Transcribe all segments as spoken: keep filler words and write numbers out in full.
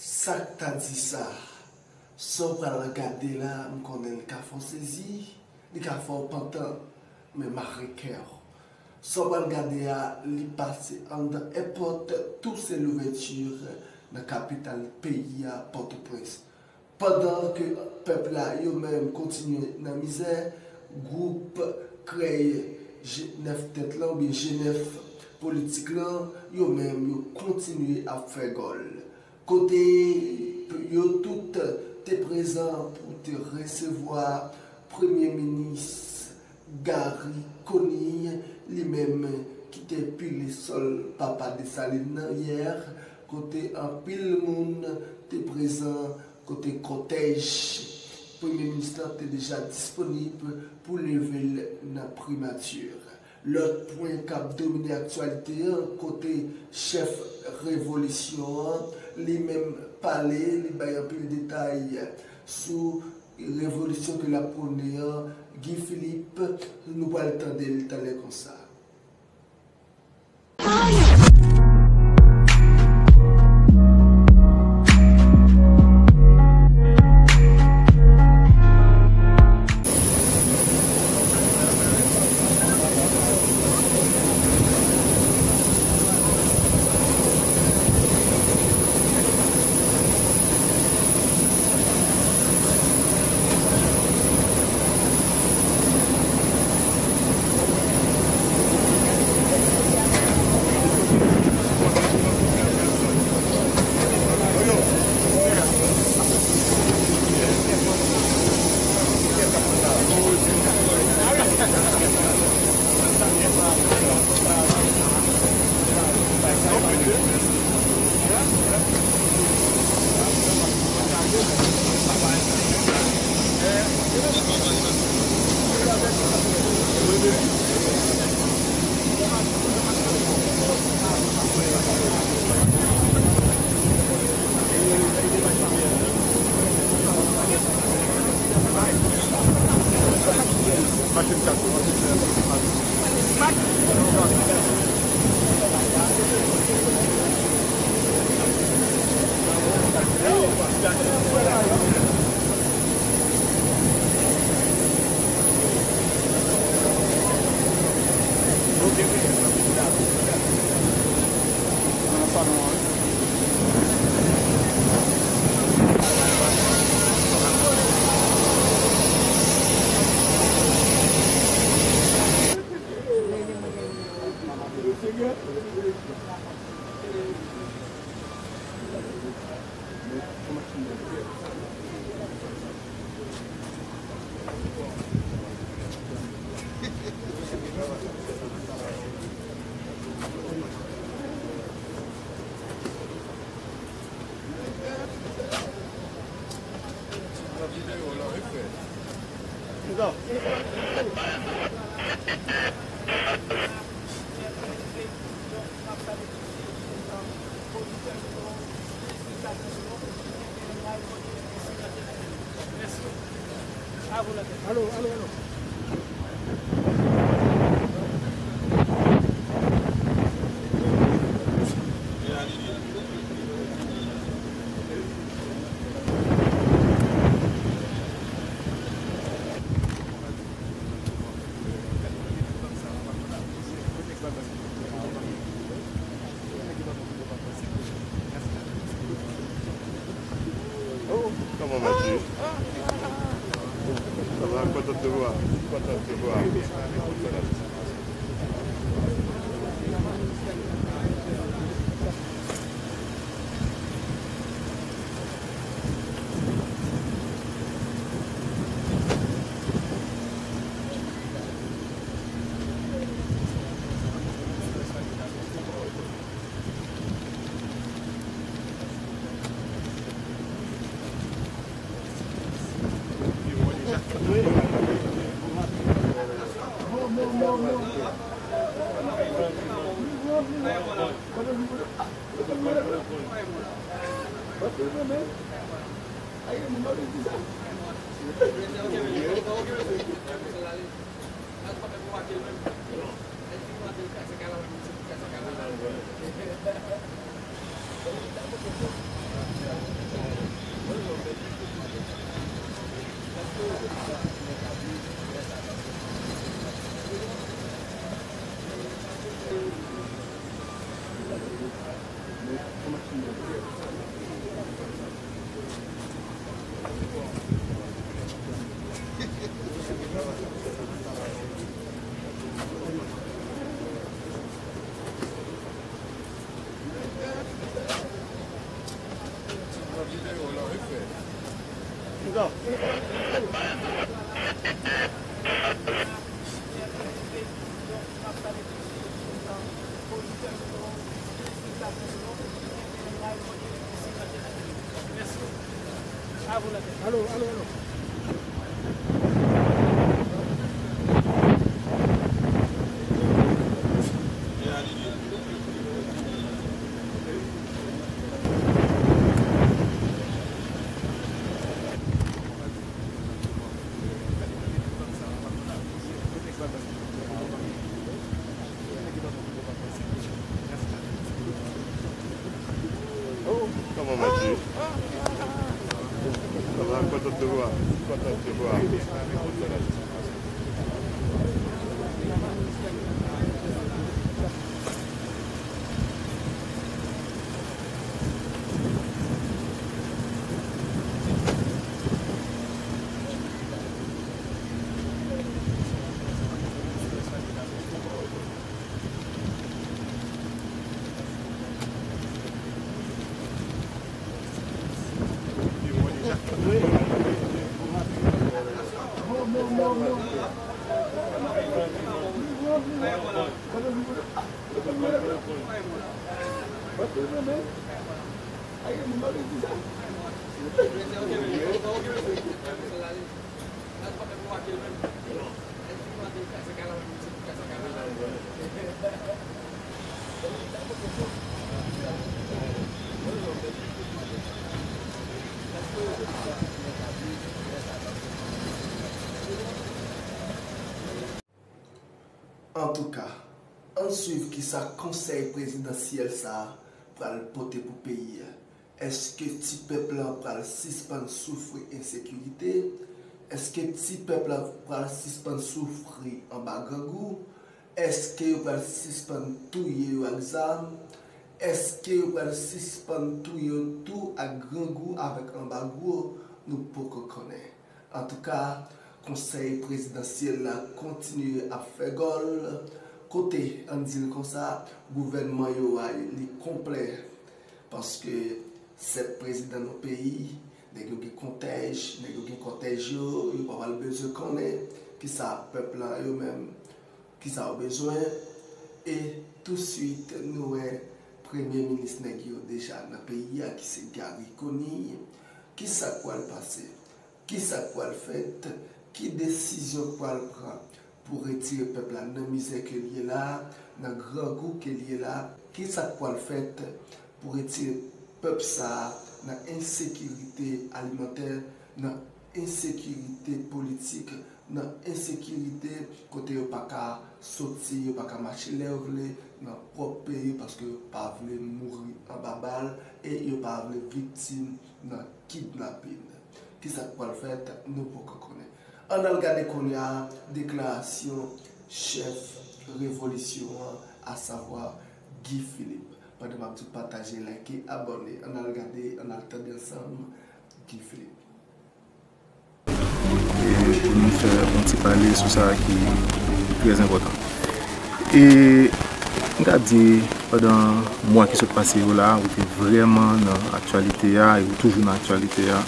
Sa k ta di sa? Sa w pral gade la, m konnen li ka fè w sezi, li ka fè w pantan, men mare kè w. Sa w pral gade a, li pase anndan airport Toussaint Louverture nan kapital peyi a, Pòtoprens. Pandan ke pèp la, yo menm, kontinye nan mizè, gwoup krèy G nèf tèt lan, oubyen G nèf politik lan, yo menm, yo kontinye ap fè gòl. Kote yo tout te prezan pou te resevwa Premye Minis Garry Conille, li menm ki te pile sòl Papa Desalin nan yè, kote anpil moun te prezan, kote kòtèj Premye Minis lan te deja disponib pou leve l nan Primati. Lòt pwen k ap domine aktyalite an, kote chèf revolisyon an, li menm pale, li bay anpil detay sou revolisyon ke l ap pwone an, Guy Philippe, nou pral tande l talè konsa. Alo, alo, alo. Oh, kòman Matye? Ça va, kontan de voir. Kontan de voir. Kòman mèt Jules? Kòman, kontan te vwa? Kontan te vwa. Antouka, ann swiv kisa konsèy prezidansyèl sa a pral pote pou peyi a. Èske ti pèp la pral sispann soufri ensekirite? Èske ti pèp la pral sispann soufri anba grangou? Èske yo pral sispann touye yo ak zam? Èske yo pral sispann touye yo tou ak grangou avèk anbagwo? Nou poko konnen. Antouka, konsèy prezidansyèl la kontinye ap fè gòl. Kote, ann di l konsa, gouvènman yo a, li konplè. Paske sèt prezidan nan peyi, nèg yo gen kòtèj, nèg yo gen kòtèj yo, yo pa pral bezwen konnen kisa pèp la yo menm, kisa yo bezwen. E touswit, nou wè premye minis nèg yo deja nan peyi a, ki se Garry Conille. Kisa k pral pase? Kisa k pral fèt? Ki desizyon k pral pran pou retire pèp la nan mizè ke l ye la, nan grangou ke l ye la? Kisa k pral fèt pou retire pèp sa a nan ensekirite alimantè, nan ensekirite politik, nan ensekirite kote yo pa ka soti, yo pa ka mache lè yo vle nan pwòp peyi paske yo pa vle mouri anba bal e yo pa vle viktim nan kidnapin. Kisa k pral fèt, nou poko konnen. Ann al gade kounye a deklarasyon chèf revolisyon an, asavwa Guy Philippe. Pandan m ap di w pataje, like, abòne, ann al gade, ann al tande ansanm Guy Philippe. E pou nou fè yon ti pale sou sa ki trè enpòtan. E m ka di, pandan mwa ki sot pase yo la, ou te vrèman nan aktyalite a, e ou toujou nan aktyalite a,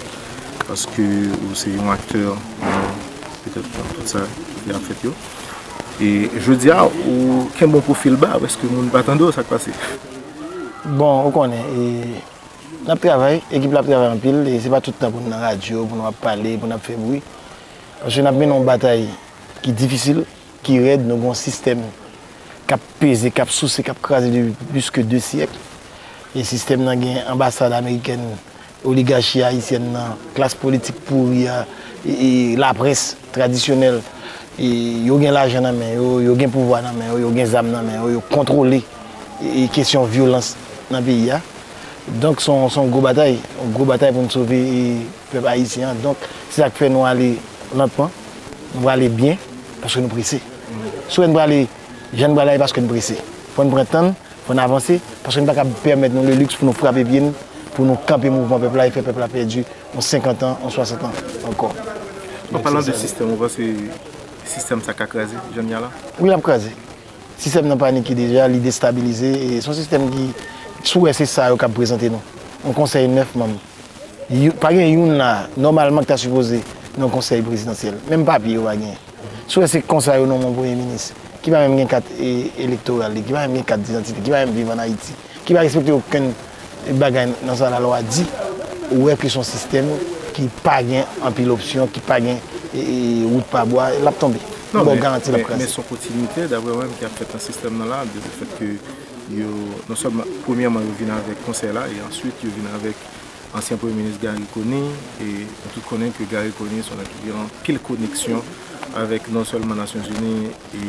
paske ou se yon aktè nan, petèt, nan tout sa ki ap fèt yo. E jodi a, ou kenbe yon pwofil ba, paske moun pa tande w, sa k pase? Bon, ou konnen, e, n ap travay, ekip la ap travay anpil, e se pa tout tan pou n nan radyo, pou nou ap pale, pou n ap fè bri. Paske n ap mennen yon batay ki difisil, ki rèd, nou gen yon sistèm k ap peze, k ap souse, k ap kraze depi plis ke de syèk. E sistèm nan gen anbasad amerikèn, oligachi ayisyèn nan, klas politik pouri a, e, e laprès tradisyonèl. E yo gen lajan nan men yo, yo gen pouvwa nan men yo, yo gen zam nan men yo, yo kontwole, e, e kesyon vyolans nan peyi a. Donk, se yon, se yon gwo batay, yon gwo batay pou n sove, e, pèp ayisyen an. Donk, se sa k fè nou ale Lantman, nou prale byen, paske nou prese. Si w wè n prale jan n prale a, e paske n prese. Fò n pran tan n, fò n avanse, paske n pa ka pèmèt nou le luxe pou nou frape pye n, pou nou kanpe mouvman pèp la e fè pèp la pèdi yon senkant an, yon swasant an ankò. An palan de sistèm, ou panse sistèm sa ka kraze, jan n ye a la? Wi, l ap kraze. Sistèm nan panike deja, li destabilize. E se yon sistèm ki, si w wè se sa yo k ap prezante nou. Yon konsèy nèf manm. Yo, pa gen youn la, nòmalman, ki ta sipoze nan konsèy prezidansyèl. Menm papye yo pa genyen. Si w wè se konsa yo nonmen yon premye minis, ki pa menm gen kat e, elektoral li, ki pa menm gen kat didantite, ki pa menm viv ann Ayiti, ki pa respekte okenn bagay nan sa lalwa di, ou wè ke se yon sistèm ki pa gen anpil opsyon, ki pa gen e, e, wout pa bwa, l ap tonbe. M ba w garanti l ap kraze. Non, men, men, men se yon kontinite, daprè mwen, ki ap fèt nan sistèm nan la, de le fèt ke yo, non sèlman, premyèman, yo vin avèk konsèy la, e answit, yo vin avèk ansyen premye minis Garry Conille, e nou tout konnen ke Garry Conille se yon nèg ki gen anpil koneksyon avèk non sèlman Nasyonzini e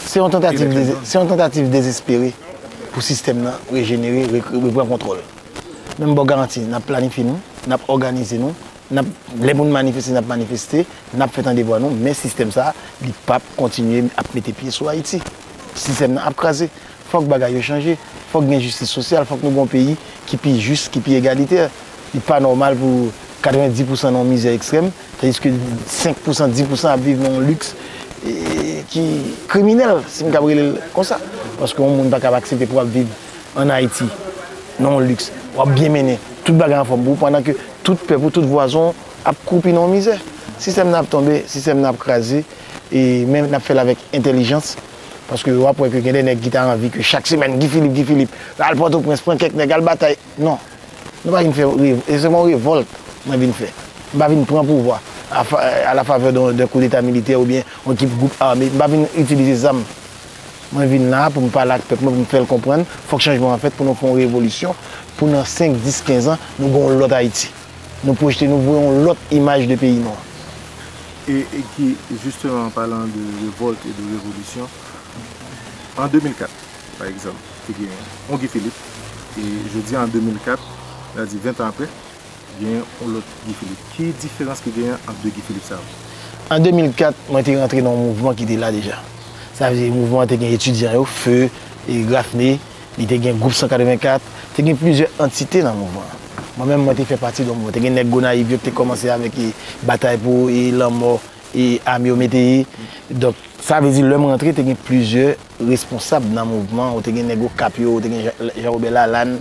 Se yon tantativ, e lè dez-, se yon tantativ dezespere pou sistèm nan rejenere, re-, reprann kontwòl. Men m ba w garanti, n ap planifye nou, n ap òganize nou, n ap, lè moun manifeste, n ap manifeste, n ap fè tande vwa nou, men sistèm sa a, li p ap kontinye ap mete pye sou Ayiti. Sistèm nan ap kraze. Fòk bagay yo chanje. Fòk gen jistis sosyal. Fòk nou gen yon peyi ki pi jis, ki pi egalitè. Li pa nòmal pou katrevendis pousan nan yon mizè ekstrèm, tandiske senk pousan, dis pousan ap viv nan yon liks, e, ki kriminèl, si m kab rele l konsa. Paske yon moun pa kab aksepte pou ap viv ann Ayiti, nan yon liks. W ap byen mennen, tout bagay anfòm pou ou, pandan ke tout pèp ou, tout vwazen w ap kwoupi nan yon mizè. Sistèm nan ap tonbe, sistèm nan ap kraze, e, men n ap fè l avèk entèlijans, paske w ap wè ke gen de nèg ki ta anvi ke chak semèn, Guy Philippe, Guy Philippe, al Pòtoprens, pran kèk nèg, al batay. Non. Nou pa vin fè rev-, e se pa yon revòlt mwen vin fè. M pa vin pran pouvwa a fa-, a la favè d'un, d'un koudeta militè oubyen yon ekip gwoup ame. M pa vin itilize zam. Mwen vin la pou m pale ak pèp mwen, pou m fè l konprann, fòk chanjman an fèt pou nou fè yon revolisyon, pou nan senk, dis, kenz an, nou gen yon lòt Ayiti. Nou pwojte, nou voye yon lòt imaj de peyi nou an. E, e ki, jisteman, an palan de revòlt e de revolisyon, an de mil kat, pa egzanp, te gen yon Guy Philippe, e jodi a, an de mil kat, sa di ven tan apre, gen yon lòt Guy Philippe. Ki diferans ki genyen ant de Guy Philippe sa yo? An de mil kat, mwen te rantre nan yon mouvman ki te la deja. Sa vle di, mouvman an te gen etidyan yo, Feu, e Graffney, li te gen gwoup san katrevenkat, te gen plizyè antite nan mouvman an. Mwen menm, mwen te fè pati de yon mouvman. Te gen nèg Gonayiv yo ki te kòmanse avèk, e, batay pou, e, lanmò, e, ame yo mete. Donk, sa vle di, lè m rantre, te gen plizyè responsab nan mouvman, ou te gen nèg Okap yo, ou te gen Jean, Jean Robert Lalanne.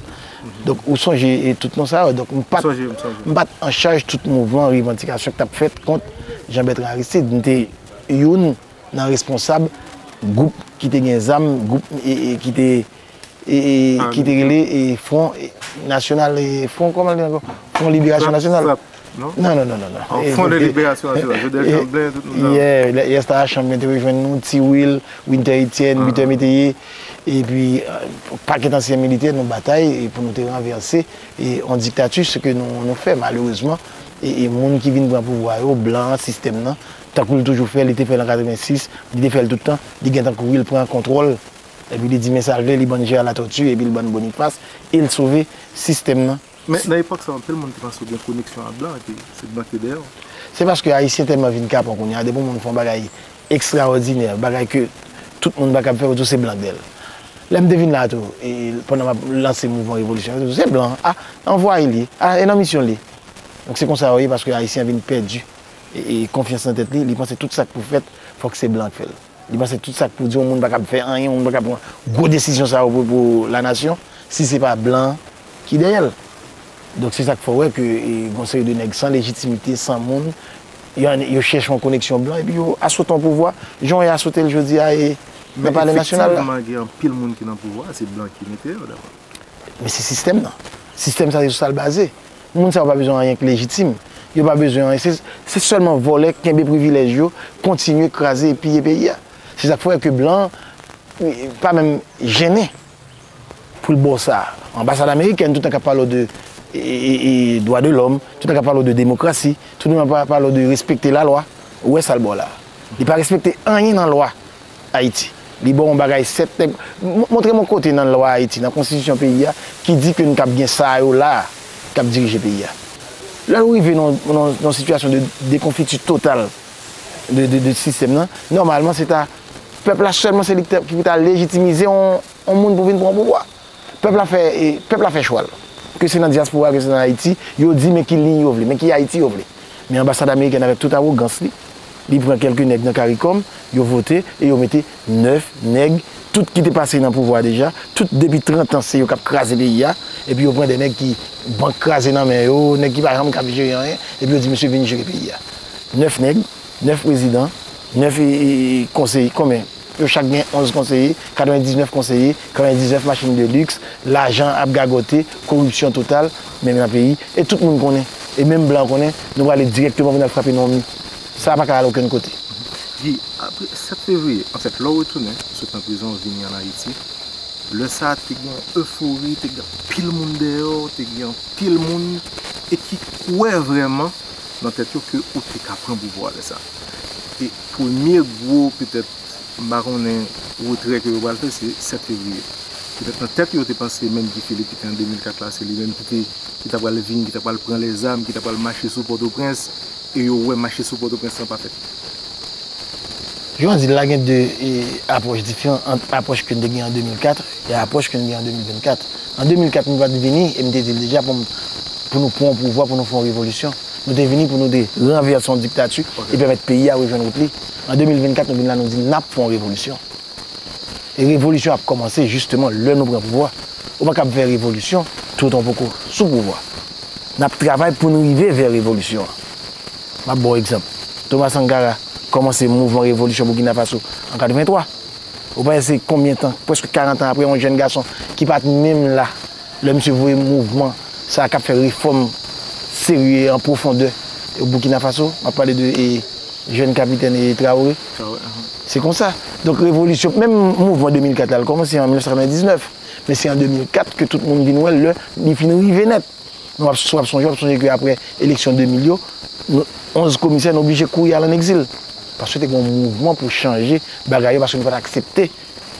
Donk, ou sonje, e, tout non sa yo. Donk, m pa t, m pa t an chaj tout mouvman, revandikasyon ki t ap fèt kont Jean Bertrand Aristide. M te youn nan responsab gwoup ki te gen zam, gwoup, e, e, ki te, e, e, ki te rele, e, Front, e, Nasyonal, e, Front, kòman l ye ankò? Front Liberasyon Nasyonal. Non, non, non, non, non. Front de Liberasyon Nasyonal, Jodel Chanblen, tout moun nan. Yeah, lè, yès la, Chanblen te rejwenn nou, Ti Will, Winter Etienne, Butin Métayer, epi, e, pakèt ansyen militè, nou batay, e, pou nou te ranvèse, e, yon diktati, se ke nou, nou fè, malerezman. E, e moun ki vin pran pouvwa yo, blan an, sistèm nan, tankou l toujou fè, li te fè l an katrevensis, li te fè l tout tan, li gentan kouri, l pran kontwòl, epi li di men sa l vle, li bann Gérard Latortue, epi l bann Boniface, e l sove sistèm nan. Men nan epòk sa, anpil moun te panse w gen koneksyon ak blan, epi se blan ki te dèyè w. Se paske Ayisyen tèlman vin kapon kounye a, depi yon moun fè yon bagay ekstraòdinè, bagay ke tout moun pa kab fè, yo di w se blan k dèyè l. Lè m te vin la tou, e pandan m ap lanse mouvman revolisyon, yo di w se blan, a, anvwaye li, a, e nan misyon li. Donk se konsa yo ye, paske Ayisyen an vin pèdi, e, e konfyans nan tèt li, li panse tout sa k pou fèt, fòk se blan k fè l. Li panse tout sa k pou di, yon moun pa kab fè anyen, yon moun pa kab pran gwo desizyon sa yo pou, pou lanasyon, si se pa blan ki dèyè l. Donk, se sa k fè w wè ke, e, gon seri de nèg san lejitimite, san moun, yo, yo chèche yon koneksyon blan, epi yo aswete yon pouvwa, jan yo aswete l jodi a, e, nan Palè Nasyonal la. Men efektivman, gen anpil moun ki nan pouvwa a, se blan ki mete yo, daprè m. Men se sistèm nan. Sistèm sa, se sou sa l baze. Moun sa yo pa bezwen anyen k lejitim. Yo pa bezwen anyen. Se, se sèlman vòlè, kenbe privilèj yo, kontinye kraze e piye peyi a. Se sa k fè ke blan, e, pa menm jennen pou l ba w sa. Anbasad amerikèn, tout tan k ap pale w de, e, e, e, dwa de lòm, tout tan k ap pale w de demokrasi, tout tan k ap pale w de respekte lalwa, ou wè sa l ba w la. Li pa respekte anyen nan lwa Ayiti. Li ba w yon bagay sèt nèg. M-, montre m yon kote nan lwa Ayiti, nan konstitisyon peyi a, ki di ke n kab gen sa yo la a, k ap dirije peyi a. Lè nou rive nan yon sitiyasyon de dekonfiti total de, de, de sistèm nan, nòmalman se ta pèp la sèlman se li ki pou ta lejitimize yon, yon moun pou vin pran pouvwa. Pèp la fè, e, pèp la fè chwa l. Ke se nan dyaspora, ke se nan Ayiti, yo di men ki liy yo vle, men ki Ayiti yo vle. Men anbasad amerikèn avèk tout awogans li, li pran kèlke nèg nan CARICOM, yo vote e yo mete nèf nèg, tout ki te pase nan pouvwa deja, tout depi trant an se yo k ap kraze peyi a, epi yo pran de nèg ki bank kraze nan men yo, nèg ki pa janm k ap jere anyen, epi yo di mesye vin jere peyi a. Nèf nèg, nèf prezidan, nèf, e, e, e, konseye, konbyen? Yo chak gen onz konseye, katrevendiznèf konseye, katrevendiznèf machin de luxe, lajan ap gagote, koripsyon total, menm nan peyi, e tout moun konnen, e menm blan konnen, nou prale dirèkteman pou n al frape nan yon mi. Sa pa ka al okenn kote. Guy, apre sèt fevriye, anfèt, lè w retounen, sot nan prizon, w vini ann Ayiti, lè sa a te gen efori, te gen anpil moun dèyè w, te gen anpil moun e ki kwè vrèman nan tèt yo ke ou te ka pran pouvwa lè sa a. E premye gwo, petèt, m pa konnen, retrè ke yo pral fè, se sèt fevriye. Petèt nan tèt yo, yo te panse menm Guy Philippe ki te an de mil kat la, se li menm ki te, ki ta pral vin, ki ta pral pran lèzam, ki ta pral mache sou Pòtoprens, e yo wè mache sou Pòtoprens lan pa fèt. Jan w di l la, gen de, e, apwòch diferan ant apwòch ke n te gen an de mil kat e apwòch ke n gen an de mil vennkat. An de mil kat, m pa t vini e m te di l deja pou m, pou nou pran yon pouvwa, pou nou fè yon revolisyon. Nou te vini pou nou te ranvèse yon diktati e pèmèt peyi a rejwenn wout li. An de mil vennkat, nou vin la, nou di n ap fè yon revolisyon. E revolisyon ap kòmanse jisteman lè nou pran pouvwa. Ou pa kab fè revolisyon tout an poko sou pouvwa. N ap travay pou n rive vè revolisyon an. M ap ba w egzanp. Thomas Sankara kòmanse mouvman revolisyon Burkina Faso an katrevenntwa. Ou pa wè se konbyen tan, prèske karant an apre, yon jèn gason ki pa t menm la, lè misye voye mouvman sa a k ap fè refòm serye an pwofondè Burkina Faso, m ap pale de, e, jèn kapitèn, e, Traoré. Traoré, ahan. Se konsa. Donk, revolisyon, menm mouvman de mil kat la, l kòmanse an mil nèf san katrevendiznèf, men se an de mil kat ke tout moun vin wè l lè li fin rive nèt. Nou ap, w ap sonje, w ap sonje ke apre eleksyon de mil yo, nou, onz komisè, nou oblije kouri al ann egzil. Paske te gen yon mouvman pou chanje bagay yo, paske nou pa t aksepte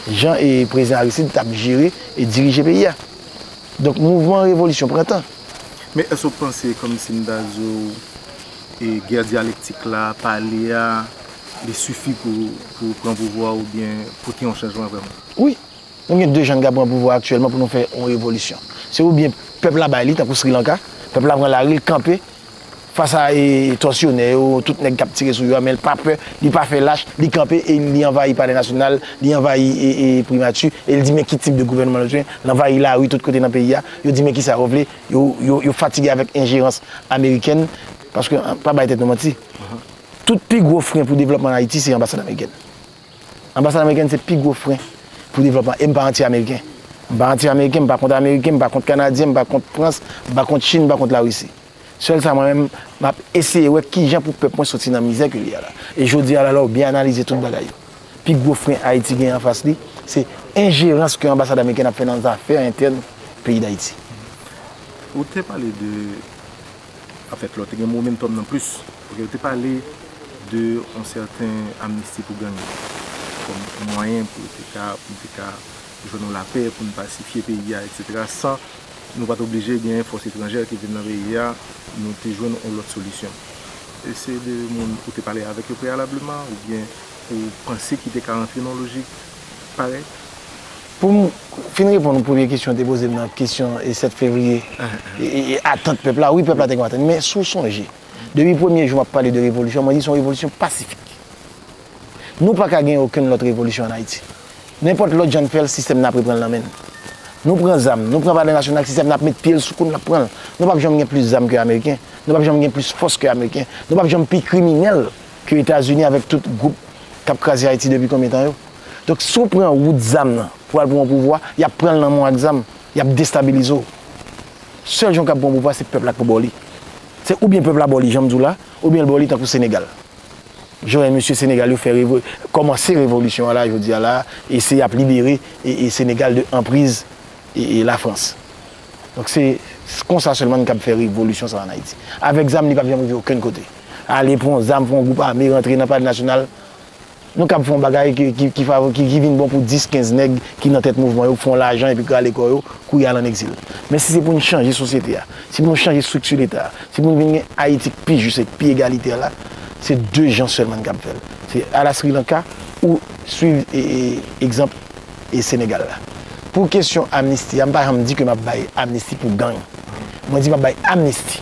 jan, e, prezidan Aristide t ap jere e dirije peyi a. Donk, mouvman revolisyon pran tan. Men èske w panse, kòmsi m ta di w, e, gè dyalektik la, pale a, li sifi pou, pou pran pouvwa oubyen pote yon chanjman vrèman? Wi. Nou gen de jan n ka pran pouvwa aktyèlman pou nou fè yon revolisyon. Se oubyen pèp la bay li, tankou Sri Lanka, pèp la pran lari, l kanpe fas a, e, tòsyonè yo, tout nèg k ap tire sou yo a, men l pa pè, li pa fè lach, li kanpe e li anvayi Palè Nasyonal, li anvayi, e, e, Primati, e l di men ki tip de gouvènman nou bezwen, l anvayi lari tout kote nan peyi a, yo di men kisa yo vle, yo, yo, yo fatige avèk enjerans amerikèn, paske, pa bay tèt nou manti, tout pi gwo fren pou devlòpman Ayiti se anbasad amerikèn. Anbasad amerikèn se pi gwo fren pou devlòpman. E m pa anti-ameriken. M pa anti-ameriken, m pa kont ameriken, m pa kont kanadyen, m pa kont Frans, m pa kont Chin, m pa kont Larisi. Sèl sa mwen menm, m ap eseye wè kijan pou pèp mwen soti nan mizè ke li a la. E jodi a la, lè w byen analize tout bagay yo, pi gwo fren Ayiti gen anfas li, se enjerans ke anbasad amerikèn ap fè nan zafè entèn peyi Dayiti. Ou te pale de Anfèt, lè w te gen momentum nan plis, ok, yo te pale de yon sèten amnisti pou gang yo, kòm mwayen pou yo te ka, pou nou te ka jwenn yon lapè, pou nou pasifye peyi a, etsetera, san nou pa t oblije gen fòs etranjè ki vin nan peyi a, nou te jwenn yon lòt solisyon. E se de moun ou te pale avèk yo preyalableman, oubyen ou panse ki te ka rantre nan yon lojik parèy? Pou m fin reponn premye kesyon w te poze m nan kesyon, e, sèt fevriye, e, e, e atant pèp la, wi, pèp la te gen atant. Men si w sonje, depi premye jou m ap pale de revolisyon, mwen di se yon revolisyon pasifik. Nou pa ka gen okenn lòt revolisyon ann Ayiti. Nenpòt lòt jan n fè l, sistèm nan ap reprann nan men n. Nou pran zam, nou pran Palè Nasyonal, sistèm nan ap met pye l sou kou n, l ap pran l. Nou p ap janm gen plis zam ke Ameriken. Nou p ap janm gen plis fòs ke Ameriken. Nou p ap janm pi kriminèl ke Etazini avèk tout gwoup k ap kraze Ayiti depi konbyen tan yo. Donk, si w pran wout zam nan pou w al pran yon pouvwa, y ap pran l nan men w ak zam, y ap destabilize w. Sèl jan w kab pran pouvwa, se pèp la k pou ba w li. Se oubyen pèp la ba w li, jan m di w la, oubyen l ba w li tankou Senegal. Jan w wè mesye Senegal yo fè revo-, kòmanse revolisyon an la, jodi a la, e se y ap libere, e, e Senegal de anpriz, e, e Lafrans. Donk, se, se konsa sèlman n kab fè revolisyon sa a ann Ayiti. Avèk zam, li p ap janm rive okenn kote. Ale pran yon zam, pran yon gwoup ame, rantre nan Palè Nasyonal, Nou kab fè yon bagay ki, ki, ki, favori, ki, ki vin bon pou dis, kenz nèg ki nan tèt mouvman yo, ki fè yon lajan epi k rale kò yo, kounye a al an egzil. Men si se pou n chanje sosyete a, si pou nou chanje estrikti Leta a, si pou nou vin gen Ayiti k pi jis e k pi egalitè la, se de jan sèlman n kab fè l. Se al a Sri Lanka ou swiv e, e, egzanp e Senegal la. Pou kesyon amnisti a, m pa janm di ke m ap bay amnisti pou gang. Mwen di m ap bay amnisti.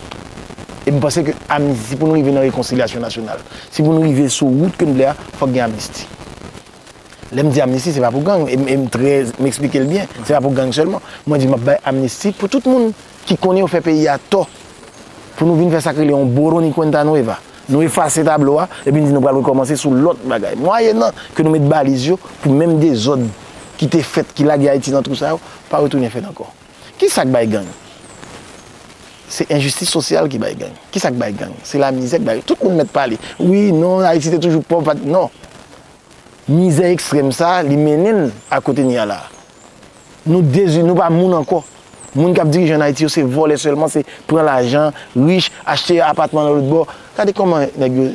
E m panse ke amnisti, si pou nou rive nan rekonsilyasyon nasyonal, si pou nou rive sou wout ke n vle a, fòk gen amnisti. Lè m di amnisti, se pa pou gang. E m, e m trè, m eksplike l byen. Se pa pou gang sèlman. Mwen di m ap bay amnisti pou tout moun ki konnen yo fè peyi a tò. Pou nou vin fè sa k rele yon boroni cuenta nueva. Nou efase tablo a, epi n di nou pral rekòmanse sou lòt bagay. Mwayennan ke nou met baliz yo pou menm dezòd ki te fèt, ki lage Ayiti nan twou sa yo, pa retounen fèt ankò. Kisa k bay gang? Se enjistis sosyal ki bay gang. Kisa k bay gang? Se lamizè k bay. Tout moun mèt pale. Wi, non, Ayiti te toujou pòv, pa t-, non. Mizè ekstrèm sa, li mennen n a kote n ye a la. Nou dezi-, nou pa moun ankò. Moun k ap dirije ann Ayiti yo, se vòlè sèlman, se pran lajan, rich, achte apatman nan lòt bò. Gade kòman nèg yo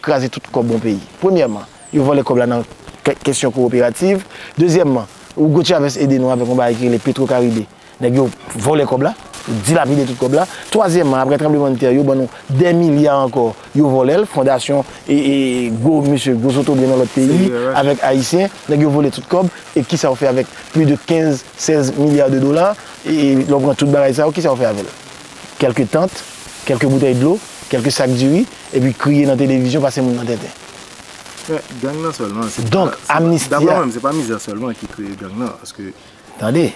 kraze tout kòb yon peyi. Premyèman, yo vòlè kòb la nan kè-, kesyon kowoperativ. Dezyèmman, Hugo Chavez ede nou avèk yon bagay ki rele Petro Caribe. Nèg yo vòlè kòb la, yo dilapide tout kòb la. Twazyèmman, apre tranblemanntè, yo ban nou dè milya ankò, yo vòlè l. Fondasyon e, e gwo mesye, gwo zotobre nan lòt peyi, avèk Ayisyen, nèg yo vòlè tout kòb. E kisa yo fè avèk plis de kenz, sèz milya de dola? E lè w pran tout bagay sa yo, kisa yo fè avè l? Kèlke tant, kèlke boutèy dlo, kèlke sak diri, epi kriye nan televizyon, pase moun nan tenten. Men, gang nan sèlman, se pa, Donk, se pa, amnisti daprè a mwen menm, se pa mizè sèlman ki kreye gang nan, paske Tande.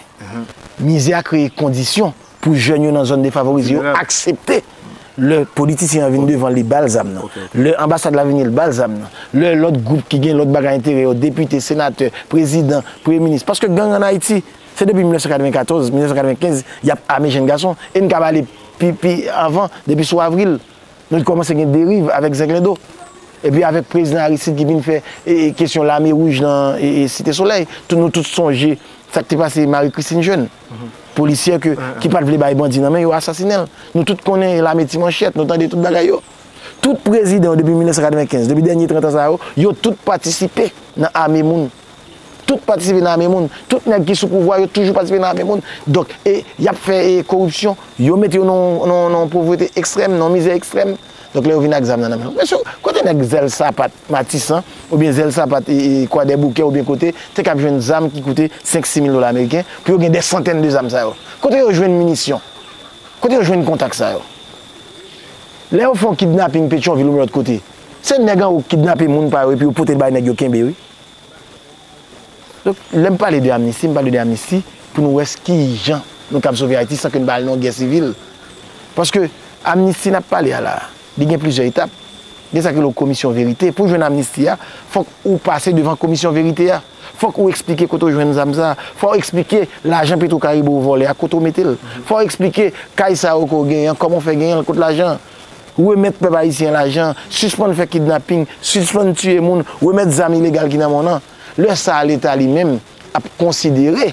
Mizè a kreye kondisyon pou jèn yo nan zòn defavorize yo aksepte. Lè politisyen an vin devan, li ba l zam nan. Lè anbasad la vini, li ba l zam nan. Lè lòt gwoup ki gen lòt bagay enterè yo, depite, senatè, prezidan, premye minis. Paske gang ann Ayiti, se depi mil nèf san katrevenkatòz, mil nèf san katrevenkenz, y ap ame jenn gason. E n kab ale pi, pi avan, depi sou Avril. Nou kòmanse gen deriv avèk Zenglendo. Epi avèk prezidan Aristide ki vin fè, e, e, kesyon lame wouj nan, e, e, Site Solèy. Tout, nou tout sonje sa k te pase Marie Christine Jeune. Polisyè ke, ki pa t vle bay bandi nan men, yo asasinen l. Nou tout konnen lame Ti Manchèt, nou tande tout bagay yo. Tout prezidan yo depi mil nèf san katrevenkenz, depi dènye trant an sa yo, yo tout patisipe nan ame moun. Tout patisipe nan ame moun. Tout nèg ki sou pouvwa, yo toujou patisipe nan ame moun. Donk, e, y ap fè, e, koripsyon. Yo mete yo nan, nan, nan povrete ekstrèm, nan mizè ekstrèm. Donk, lè yo vin ak zam nan nan men yo. Mesye, kote nèg Zèl Sapat Matisan, oubyen Zèl Sapat, e, e, Kwadèboukè, oubyen kote, te kab jwenn zam ki koute senk, sis mil dola ameriken, pou yo gen dè santèn de zam sa yo? Kote yo jwenn minisyon? Kote yo jwenn kontak sa yo? Lè yo fè yon kidnaping Petyonvil oubyen lòt kote, se nèg anwo ki kidnape moun pa yo epi yo pote l bay nèg yo kenbe, wi. Donk, lè m pale de amnisti, m pale de amnisti pou nou wè s-, kijan nou kab sove Ayiti san ke n pa al nan yon gè sivil. Paske amnisti n ap pale a la, li gen plizyè etap. Gen sa ki rele komisyon verite. Pou jwenn amnisti a, fòk ou pase devan komisyon verite a. Fòk ou eksplike kote w jwenn zam sa. Fò w eksplike lajan Petro Caribe ou vòlè a, kote w mete l. Fò w eksplike kay sa yo ke w genyen an, kòman w fè genyen l, kot lajan an. Remèt pèp ayisyen an lajan, sispann fè kidnaping, sispann tiye moun, remèt zam ilegal ki nan men w nan. Lè sa a, Leta li menm ap konsidere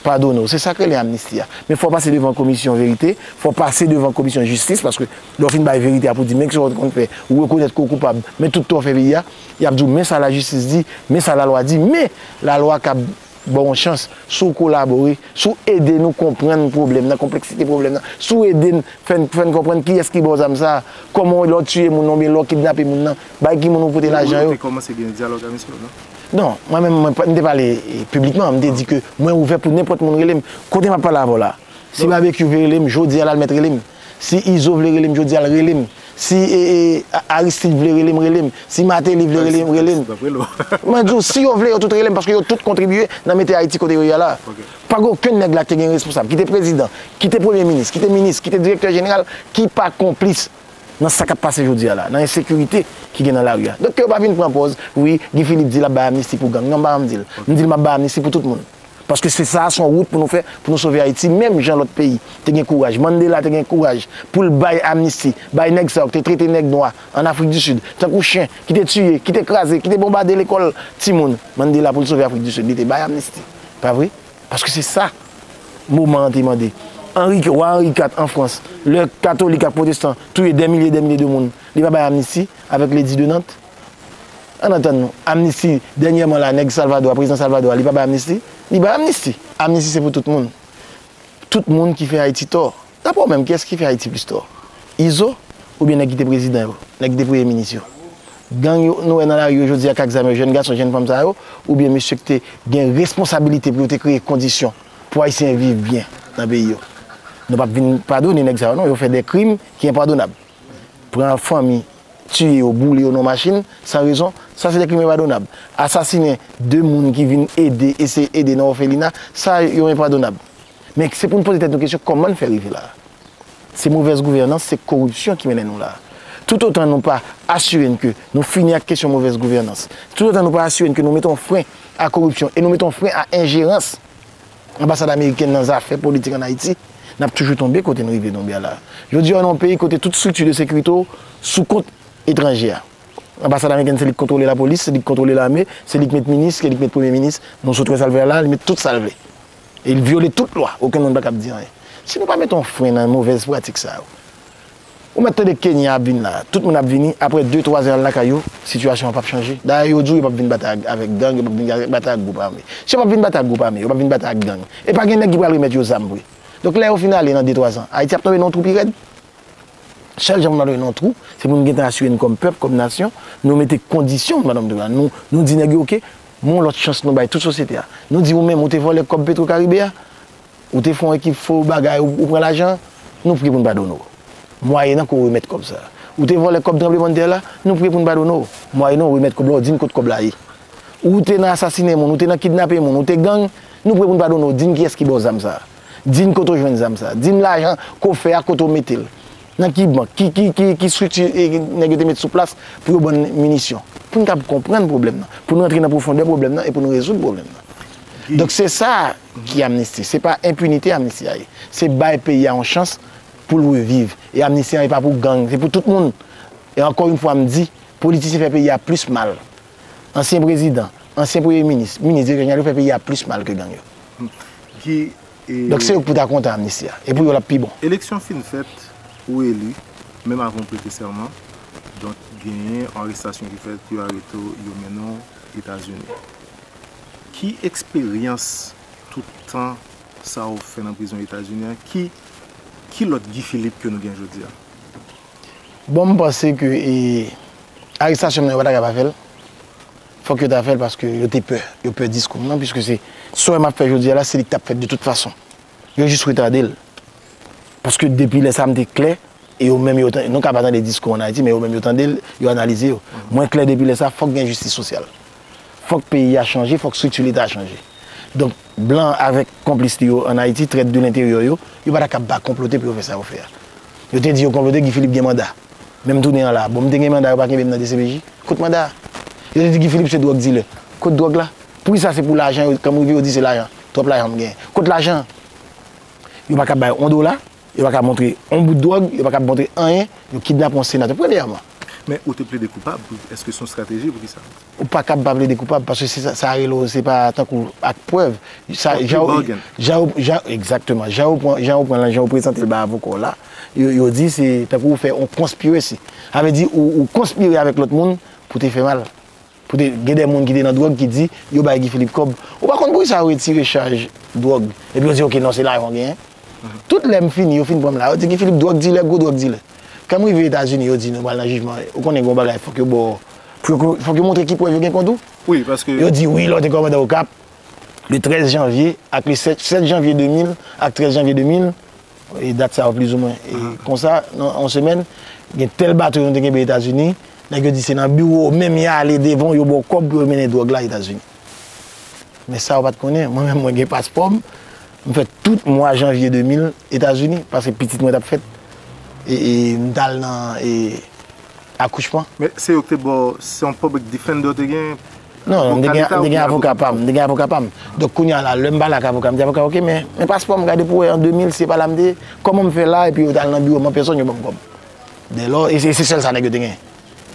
padone w. Se sa k rele amnisti a. Men fò w pase devan komisyon verite, fò w pase devan komisyon jistis, paske lè w fin bay verite a pou di, men kisa w te konn fè, ou rekonèt ke w koupab, men tout tò w fè peyi a, y ap di w, men sa lajistis di, men sa lalwa di, men lalwa kab ba w yon chans, si w kolabore, si w ede nou konprann pwoblèm nan, konpleksite pwoblèm nan, si w ede n, fè n, fè n konprann kiyès ki ba w zam sa a, kòman lè w tiye moun nan oubyen lè w kidnape moun nan, bay ki moun ou pote lajan yo. Ou te kòmanse gen dyalòg ak misye, non? Non, mwen menm, mwen, m te pale, e, piblikman, m te di ke mwen ouvè pou nenpòt moun rele m. Kote m ap pale avè w la, si Babekyou vle rele m, jodi a l al mèt rele m. Si Izo vle rele m, jodi a l rele m. Si, e, e, A-, Aristide vle rele m, rele m. Si Martelly vle rele m, rele m. Mwen di w, si yo vle, yo tout rele m, paske yo tout kontribye nan mete Ayiti kote yo ye a la. Pa gen okenn nèg la ki te gen responsab, ki te prezidan, ki te premye minis, ki te minis, ki te direktè jeneral, ki pa konplis nan sa k ap pase jodi a la, nan ensekirite ki gen nan lari a. Donk, ke yo pa vin pran pòz, wi, Guy Philippe di l ap bay amnisti pou gang. Non, m pa janm di l. M di l m ap bay amnisti pou tout moun. Paske se sa a, se yon wout pou nou fè, pou nou sove Ayiti, menm jan lòt peyi te gen kouraj. Mandela te gen kouraj pou l bay amnisti, bay nèg sa yo ki te trete nèg nwa ann Afrik di Sid, tankou chen, ki te tiye, ki te kraze, ki te bonbade lekòl timoun. Mandela, pou l sove Afrik di Sid, li te bay amnisti. Pa vre? Paske se sa moman an te mande. Henri, wa Henri kat an Frans, lè katolik ak pwotestan touye dè milye, dè milye de moun, li pa bay amnisti avèk Ledi de Nant? Ann antann nou, amnisti, dènyèman la, nèg Salvadò a, prezidan Salvadò a, li pa bay amnisti? Li bay amnisti. Amnisti se pou tout moun. Tout moun ki fè Ayiti tò. Dapre w menm, kiyès ki fè Ayiti plis tò? Izo oubyen nèg ki te prezidan yo, nèg ki te premye minis yo? Gang yo, nou wè nan lari yo jodi a k ak zam yo, jèn gason, jèn fanm sa yo, oubyen mesye ki te gen responsabilite pou yo te kreye kondisyon pou Ayisyen viv byen nan peyi yo? Nou p ap vin padone nèg sa yo non, yo fè de krim ki enpadonab. Pran fanmi, tiye yo, boule yo nan machin, san rezon, sa se de krim enpadonab. Asasinen de moun ki vin ede, eseye ede nan òfelina, sa yo enpadonab. Men se pou n poze tèt nou kesyon, kòman n fè rive la a? Se movèz gouvènans, se koripsyon ki mennen nou la a. Toutotan nou pa asire n ke nou fini ak kesyon movèz gouvènans, toutotan nou pa asire n ke nou mete yon fren a koripsyon e nou mete yon fren a enjerans, anbasad amerikèn nan zafè politik ann Ayiti, n ap toujou tonbe kote nou rive tonbe a la. Jodi a, w nan yon peyi kote tout estrikti de sekirite w sou kont etranje a. Anbasad amerikèn, se li k kontwole lapolis, se li k kontwole lame, se li k met minis, se li k met premye minis. Nou sot wè sa l fè la, li met tout sa l vle. E li vyole tout lwa, okenn moun pa kab di anyen. Si nou pa mete yon fren nan movèz pratik sa yo, ou mèt tande Kenya ap vin la, tout moun ap vini, apre de, twa zan y al lakay yo, sitiyasyon an p ap chanje. Dayè, yo di w yo p ap vin batay ak, avèk gang, yo p ap vin batay ak gwoup ame. Si yo p ap vin batay ak gwoup ame, yo p ap vin batay ak gang, e pa gen nèg ki pral remèt yo zam vre. Donk, lè yo fin ale nan de, twa zan, Ayiti ap tonbe nan yon twou pi rèd. Sèl jan pou n pa tonbe nan yon twou, se pou n gentan asire n kòm pèp, kòm nasyon, nou mete kondisyon pou n pa tonbe la. Nou, nou di nèg yo, oke, men yon lòt chans nou bay tout sosyete a. Nou di ou menm, ou te vòlè kòb Petro Caribe a, ou te fè yon ekip fo bagay, ou, ou pran lajan, nou prè pou n padone w. Mwayennan ke w remèt kòb sa a. Ou te vòlè kòb tranblemanntè la, nou prè pou n padone w. Mwayennan w remèt kòb la, w di n kot kòb la ye. Ou te nan asasinen moun, ou te nan kidnape moun, ou te gang, nou prè pou n padone w, di n kiyès ki ba w zam sa a. Di n kote w jwenn zam sa a. Di n lajan ke w fè a, kote w mete l. Nan ki bank, ki, ki, ki, ki estrikti, e, nèg yo te met sou plas pou yo ban n minisyon. Pou n kab konprann pwoblèm nan, pou n rantre nan pwofondè pwoblèm nan e pou n rezoud pwoblèm nan. Donk se sa ki amnisti. Se pa enpinite amnisti a ye. Se bay peyi a yon chans pou l reviv. E amnisti an e pa pou gang, se pou tout moun. E ankò yon fwa m di, politisyen fè peyi a plis mal. Ansyen prezidan, ansyen premye minis, minis, direktè jeneral yo fè peyi a plis mal ke gang yo. Ki, e, Donk se yo k pou ta kontan amnisti a. E pou yo l ap pi bon. Eleksyon fin fèt, ou eli, menm avan w prete sèman. Donk genyen yon arestasyon ki fèt, yo arete w, yo mennen w Etazini. Ki eksperyans tout tan sa w fè nan prizon Etazini an? Ki, ki lòt Guy Philippe ke nou gen jodi a? Bon, m panse ke, e, arestasyon m nan yo pa ta ka pa fè l. Fòk yo ta fè l paske yo te pè. Yo pè diskou m nan, piske se, sa w wè m ap fè jodi a la, se li k t ap fèt de tout fason. Yo jis retade l. Paske depi lè sa a m te klè, e yo menm yo tan-, nou ka pa tande diskou ann Ayiti, men yo menm yo tande l, yo analize yo. Mwen klè depi lè sa a, fòk gen jistis sosyal. Fòk peyi a chanje, fòk estrikti Leta a chanje. Donk, blan avèk konplis li yo ann Ayiti, trèt de lenteryè yo, yo pa ta kab pa konplote pou yo fè sa yo fè a. Yo te di yo konplote, Guy Philippe gen manda. Men m tounen an la, bon, m te gen manda, yo pa kenbe m nan D C P J? Kot manda a? Yo te di Guy Philippe se dwòg dilè. Kot dwòg la? Poukisa se pou lajan, yo, kanmenm yo di se lajan. Twòp lajan m genyen. Kot lajan an? Yo pa kab bay yon dola, yo pa kab montre yon bout dwòg, yo pa kab montre anyen, yo kidnape yon senatè, premyèman. Men ou te plede koupab, èske se yon estrateji pou kisa? Ou pa kab pa plede koupab, paske se sa, sa rele w, se pa tankou ak prèv. Sa, jan w, jan w, jan, egzakteman, jan w pran, jan w pran, jan w prezante l bay avoka w la, yo, yo di se tankou w fè yon conspiracy. Sa vle di ou, ou konspire avèk lòt moun pou te fè mal. Pou te gen de moun ki te nan dwòg ki di yo bay Guy Philippe kòb. Ou pa konn poukisa yo retire chaj dwòg. Epi yo di, oke, non, se lajan w genyen. Tout lè m fini, yo fin pran m la, yo di Guy Philippe dwòg dilè, gwo dwòg dilè. Kan m rive Etazini, yo di nou pral nan jijman. Ou konnen gen yon bagay, fòk yo ba w, fòk yo, fòk yo montre ki prèv yo gen kont ou. Wi, paske yo di wi, lè w te kòmandan Okap, le trèz janvye ak le sèt, sèt janvye de mil ak trèz janvye de mil, e dat sa yo plizoumwen. E konsa, nan yon semèn, gen tèl bato yo nou te kenbe Etazini, nèg yo di se nan biwo w menm y ale devan w, yo ba w kòb pou yo mennen dwòg la Etazini. Men sa yo pa t konnen, mwen menm mwen gen paspò m, m fè tout mwa janvye de mil Etazini, paske pitit mwen t ap fèt, e, e m t al nan, e, akouchman. Men se yo ki te ba w, se yon public defender w te gen? Non, non, m te gen, m te gen avoka pa m, m te gen avoka pa m. Donk kounye a la, lè m pale ak avoka, m di avoka, oke, men, men paspò m, gade pou w wè, an de mil, se pa la m te ye, kòman m fè la, epi yo t al nan biwo m an pèsòn, yo ban m kòb. Dèlò, e se, se sèl sa nèg yo te gen.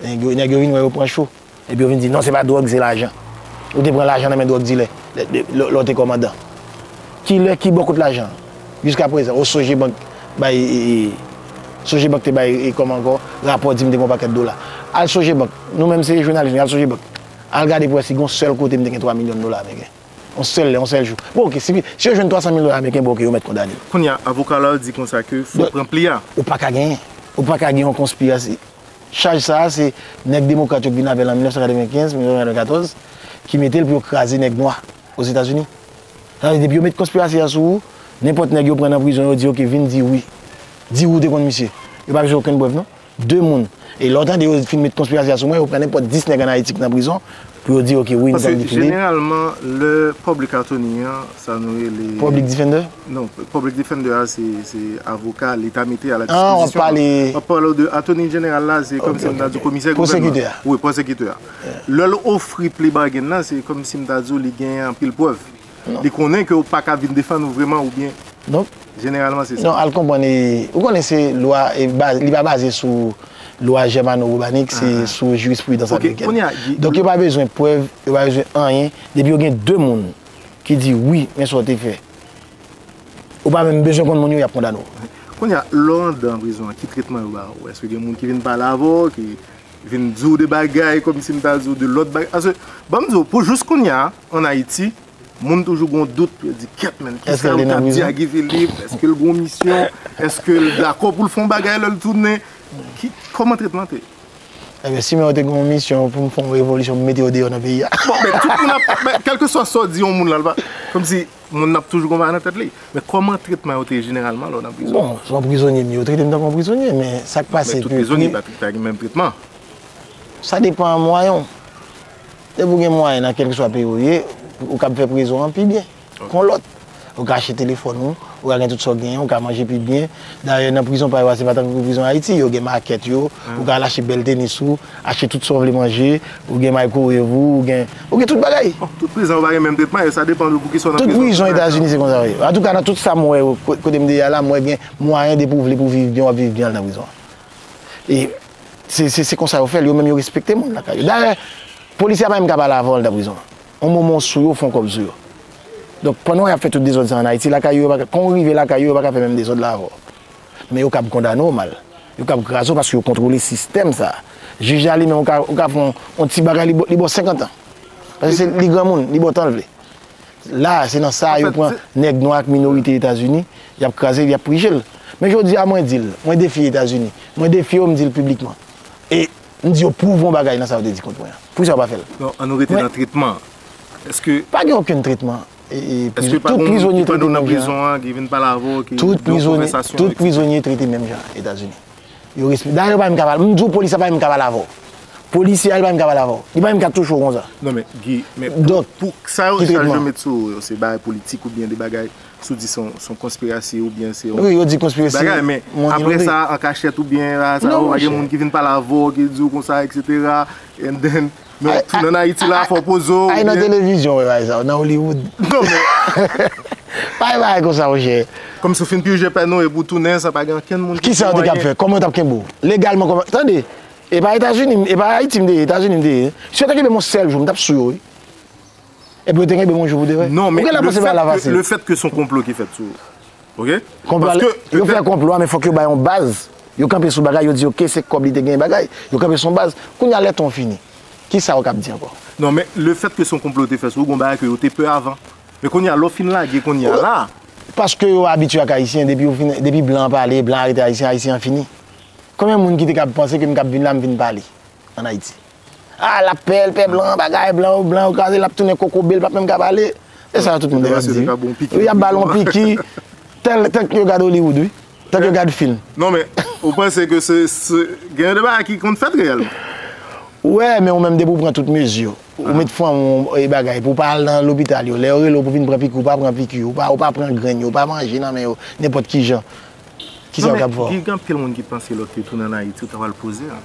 Nèg yo, nèg yo vin wè yo pran cho. Epi yo vin di, non, se pa dwòg, se lajan. Ou te pran lajan nan men dwòg dilè, lè, lè, lè, lè w te kòmandan. Ki lè, ki bò, kot lajan an? Jiskaprezan, o Sogebank bay, e, e, Sogebank te bay, e, kòman ankò, rapò di m te gen yon pakèt dola. Al Sogebank, nou menm se jounalis, nou al Sogebank. Al gade pou wè si gen yon sèl kote m te gen twa milyon dola ameriken. Yon sèl lè, yon sèl jou. Bon, oke, si, si yo jwenn twa san mil dola ameriken, bon, oke, yo mèt kondane m. Kounye a, avoka la di konsa ke fò pran pli a. Ou pa ka genyen. Ou pa ka gen yon konspirasi. Chaj sa a, se nèg demokrat yo ki vin avè l an mil nèf san katrevenkenz, mil nèf san katrevenkatòz, ki mete l pou yo kraze nèg nwa Ozetazini. Sa vle di, depi yo met konspirasi a sou ou, nenpòt nèg yo pran nan prizon, yo di, oke, vin di wi. Di wi w te konn misye. Yo pa bezwen okenn prèv, non. De moun. E lè w tande yo fin met konspirasi a sou mwen, yo pran nenpòt dis nèg ann Ayiti ki nan prizon pou yo di, oke, wi, nou t ap difile. Paske jeneralman, lè public attorney an, sa nou rele. Public defender? Non, public defender a, se, se avoka Leta mete a la dispozisyon. Ah, w ap pale. W ap pale de attorney general la, se kòmsi m ta di w komisè gouvènman. Pwosekitè a. Wi, pwosekitè a. Lè l ofri plea bargain nan, se kòmsi m ta di w li gen anpil prèv. Li konnen ke w pa ka vin defann ou vreman oubyen. Donk, jeneralman, se sa. Non, al konprann, e, ou konnen se lwa, e, ba-, li pa baze sou lwa jèmano-womanik, se sou jirispridans amerikèn. Donk, yo pa bezwen prèv, yo pa bezwen anyen. Depi yo gen de moun ki di, wi, men sa w te fè. Ou pa menm bezwen konn moun yo, y ap kondane w. Kounye a, lè w anndan prizon an, ki tretman yo ba w? Èske gen moun ki vin pale avè w, ki vin di w de bagay, kòmsi m ta di w de lòt bagay? Paske, ban m di w, pou jis kounye a, ann Ayiti, moun toujou gen yon dout pou yo di, kèt, men, kisa yo t ap di a Guy Philippe? Èske l gen yon misyon? Èske l dakò pou l fè yon bagay lè l tounen? Ki, kòman tretman te ye? Ebyen, si men yo te gen yon misyon pou m fè yon revolisyon, pou m mete yo deyò nan peyi a. Bon, men tout moun ap, men kèlkeswa sa w di yon moun la, l pa, kòmsi moun nan ap toujou gen yon bagay nan tèt li. Men kòman tretman yo te ye jeneralman lè w nan prizon? Bon, se yon prizonye m ye, yo trete m tankou yon prizonye, men sa k pase ke... Men tout prizonye pa gen menm tretman. Sa depann mwayen w. Depi w gen mwayen nan kèlkeswa peyi w ye, ou kab fè prizon an pi byen ke yon lòt. Ou ka achte telefòn ou, ou ka gen tout sa w genyen, ou ka manje pi byen. Dayè, nan prizon pa yo a, se pa tankou prizon Ayiti, yo gen makèt yo, ou ka al achte bèl tenis ou, achte tout sa w vle manje, ou gen microwave ou, ou gen, ou gen tout bagay. Bon, tout prizon yo pa gen menm tretman, e sa depann de pou kisa w nan prizon. Tout prizon Etazini se konsa yo ye. Antouka, nan tout sa m wè yo, ko-, kote m te ye a la, m wè gen mwayen depi w vle pou w viv byen, w ap viv byen ann nan prizon an. E se, se, se konsa yo fè l, yo menm yo respekte moun lakay yo. Dayè, polisye a pa menm ka pale avè w anndan prizon an. Yon moman w sou yo, w fè yon kòb sou yo. Donk, pandan y ap fè tout dezòd sa an Ayiti, lakay yo, yo pa ka, kan w rive lakay yo, yo pa ka fè menm dezòd la avè w. Men yo kab kondane w mal. Yo kab kraze w paske yo kontwole sistèm sa a. Jij la li menm, ou ka, ou ka fè yon, yon ti bagay, li ba, li ba w senkant an. Paske se, li granmoun, li ba w tan l vle. La, se nan sa a yo pran nèg nwa ak minorite Etazini, y ap kraze l, y ap prije l. Men jodi a, mwen di l, mwen defye Etazini, mwen defye w, m di l piblikman. E m di yo pwouve yon bagay nan sa yo te di kont mwen an. Poukisa yo pa fè l? Non, ann nou rete nan tretman. Èske... Pa gen okenn tretman. E, e, tout prizonye trete menm jan. Tout prizonye, tout prizonye trete menm jan Etazini. Yo respe-, dayè, yo pa menm ka pale. M di w, polis la pa menm ka pale avè w. Polisye a, li pa menm ka pale avè w. Li pa menm ka touche w konsa. Non, men, Guy, men pou, pou sa yo, sa yo met sou ou yo, se bagay politik oubyen de bagay, si w di se yon, se yon konspirasi oubyen se yon bagay, men apre sa, an kachèt oubyen la, sa yo, pa gen moun ki vin pale avè w, ki di w konsa, et cetera. And then, men w tounen ann Ayiti la, fò w poze w, oubyen... Ay nan televizyon, wè, bagay sa yo, nan Hollywood. Non, men... Pa gen bagay konsa, monchè. Kòmsi w fin pije pèn ou epi w tounen, san pa gen okenn moun ki... Kisa yo te kab fè? Kòman yo t ap kenbe w? Legalman, kòman? Tande, e pa Etazini, e pa Ayiti m te ye, Etazini m te ye. Si yo te kenbe m yon sèl jou, m t ap sou yo, wi. Epi yo te kenbe m yon jou pou de vrè. Non, men le fait que, le fait que se yon konplo ki fèt sou ou. Oke? Konplo a, yo fè konplo a, men fòk yo bay yon baz. Yo kanpe sou bagay, yo di, oke, se kòb li te genyen bagay. Yo kanpe sou yon baz. Kounye a, lè tan w fini, kisa yo kab di ankò? Non, men le fait que se yon konplo yo te fè sou ou, gon bagay ke yo te pè avan. Men kounye a, lè w fin lage kounye a la. Paske yo abitye ak Ayisyen, depi yo fin, depi blan an pale, blan arete Ayisyen, Ayisyen an fini. Konbyen moun ki te kab panse ke m kab vin la, m vin pale ann Ayiti? Ah, l ap pè, l pè blan, bagay, blan yo, blan yo kraze, l ap tounen kokobe, l p ap menm ka pale. E sa tout moun te ap di. Wi, y ap ba l yon piki. Tèl, tank yo gad Hollywood, wi. Tank yo gad fim. Non, men, ou panse ke se, se, gen de bagay ki konn fèt reyèlman? Wè, men ou menm, depi w pran tout mezi, ou met fanmi w, e, bagay, pou w pa al nan lopital yo, lè yo rele w pou vin pran piki, ou pa pran piki, ou pa, ou pa pran grenn yo, ou pa manje nan men yo, nenpòt ki jan. Kisa yo t ap fè w? Non, men, gen, gen anpil moun ki panse lè w te tounen ann Ayiti, ou ta pral poze a.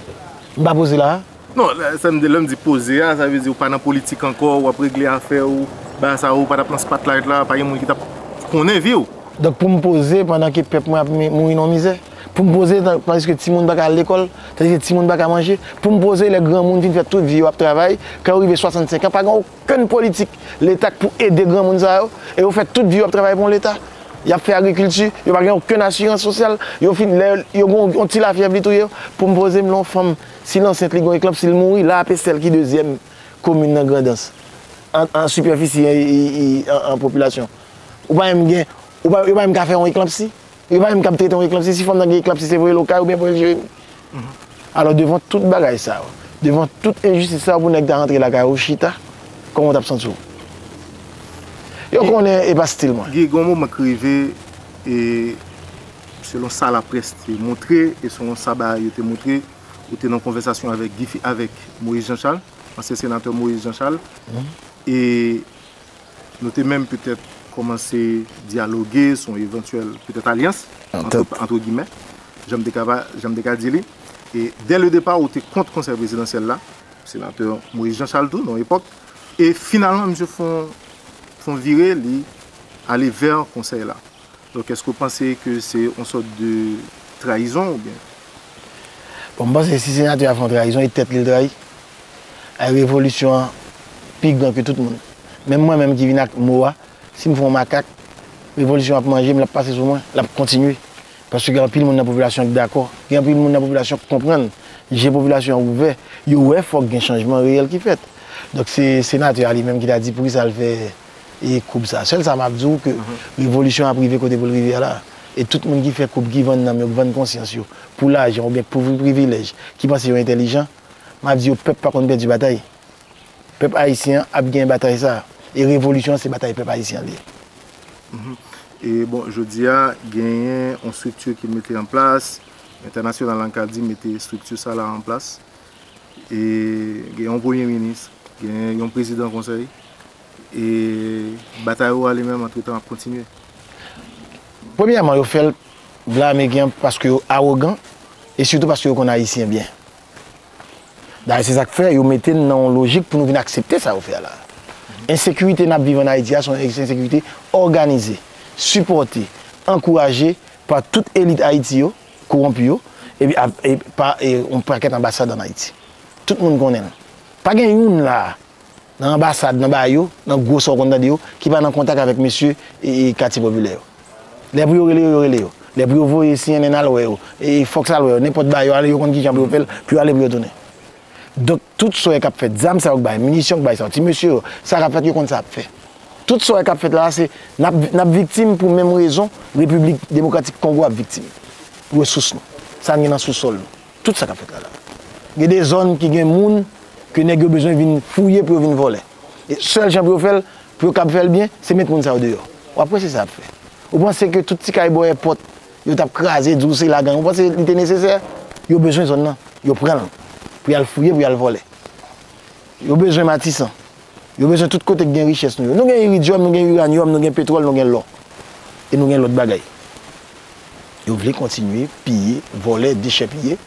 M pa poze la a? Non, lè, sa m di, lè m di poze a, sa vle di ou pa nan politik ankò, w ap regle afè w, bagay sa yo, ou pa t ap nan spotlight la, pa gen moun ki t ap konnen vi w. Donk, pou m poze pandan ke pèp mwen ap mi-, mouri nan mizè? Pou m poze, tan-, tandiske timoun pa ka al lekòl, tandiske timoun pa ka manje? Pou m poze lè granmoun fin fè tout vi yo ap travay, kan yo rive swasannsenk an, pa gen okenn politik Leta k pou ede granmoun sa yo, e yo fè tout vi yo ap travay pou yon Leta? Y ap fè agrikilti, yo pa gen okenn asirans sosyal, yo fin, lè yo gen yon ti lafyèv, li touye yo. Pou m poze m lè yon fanm, si l ansent, li gen yon eklanp, si l mouri, la a pe sèl ki dezyèm. komin nan Grandans, an, an sipèfisi, e, e, e, an, an popilasyon. Ou pa menm gen, ou pa, yo pa menm ka fè yon eklanpsi. Yo pa menm kab trete yon eklanpsi. Si fanm nan gen eklanpsi, se voye l okay oubyen voye l Jeremi. Alò, devan tout bagay sa yo, devan tout enjistis sa yo, pou nèg ta rantre lakay ou chita, kòman w t ap santi w? Yo konnen e pa stil mwen. Guy, gen yon moman k rive, e selon sa laprès te montre, e selon sa bagay yo te montre, ou te nan konvèsasyon avèk Guy Fi-, avèk Moïse Jean Charles, ansyen senatè Moïse Jean Charles, e nou te menm petèt kòmanse dyaloge sou yon evantyèl petèt alyans, antre, antre gimè, jan m te ka, jan m te ka di li. E dè le depa, ou te kont konsèy prezidansyèl la, senatè Moïse Jean Charles tou, nan yon epòk. E finalman, misye fè yon, fè yon vire, li ale vè konsèy la. Donk, èske w panse ke se yon sòt de trayizon oubyen? Bon, m panse si senatè a fè yon trayizon, e tèt li l trayi. Ay, revolisyon an pi gran ke tout moun. Menm mwen menm ki vin ak mo a, si m fè yon makak, revolisyon ap manje m, l ap pase sou mwen, l ap kontinye. Paske gen anpil moun nan popilasyon ki dakò, gen anpil moun nan popilasyon ki konprann, je popilasyon an ouvè, yo wè fòk gen chanjman reyèl ki fèt. Donk, se senatè a li menm ki ta di poukisa l fè e koub sa. Sèl sa m ap di w ke revolisyon ap rive kote pou l rive a la. E tout moun ki fè koub, ki vann nanm yo, ki vann konsyans yo pou lajan oubyen pou privilèj, ki panse yo entèlijan, m ap di yo pèp pa konn pèdi batay. Pèp ayisyen an ap genyen batay sa. E revolisyon an se batay pèp ayisyen an li ye. E bon, jodi a, genyen yon estrikti ki mete an plas, entènasyonal la, n ka di mete estrikti sa la an plas. E gen yon premye minis, gen yon prezidan konsèy, e batay ou a li menm, antretan, ap kontinye. Premyèman, yo fè l blame gen paske yo awogan e sitou paske yo konn Ayisyen byen. Dayè, se sa k fè yo mete n nan yon lojik pou nou vin aksepte sa yo fè a la. Ensekirite n ap viv ann Ayiti a, se yon ensekirite òganize, sipòte, ankouraje pa tout elit Ayiti yo, kowonpi yo, epi ap, e, pa, e, yon pakèt anbasad ann Ayiti. Tout moun konnen l. Pa gen youn la a, nan anbasad, nan bagay yo, nan gwo sa w konn tande yo, ki pa nan kontak avèk mesye, e, e, katye popilè yo. Lè pou yo rele yo, yo rele yo. Lè pou yo voye C N N al wè yo, e, Fox al wè yo, nenpòt bagay yo ale, yo konn kijan pou yo fè l, pou yo ale, pou yo tounen. Donk, tout sa w wè k ap fèt, zam sa yo k bay, minisyon k bay sa yo, ti mesye yo, sa k ap fèt, yo konn sa ap fè. Tout sa w wè k ap fèt la a, se n ap, n ap viktim pou menm rezon Repiblik Demokratik Kongo ap viktim. Resous nou. Sa n gen nan sousòl nou. Tout sa k ap fèt la la. Gen de zòn ki gen moun ke nèg yo bezwen vin fouye pou yo vin vòlè. E sèl jan pou yo fè l, pou yo kab fè l byen, se met moun sa yo deyò. W ap wè se sa y ap fè. Ou panse ke tout ti kay bò èpòt, yo t ap kraze, di w se la gang, ou panse li te nesesè? Yo bezwen zòn nan. Yo pran l. Pou y al fouye, pou y al vòlè. Yo bezwen Matisan. Yo bezwen tout kote k gen richès nou yo. Nou gen iridyòm, nou gen iranyòm, nou gen petwòl, nou gen lò. E nou gen lòt bagay. Yo vle kontinye piye, vòlè, dechèpiye.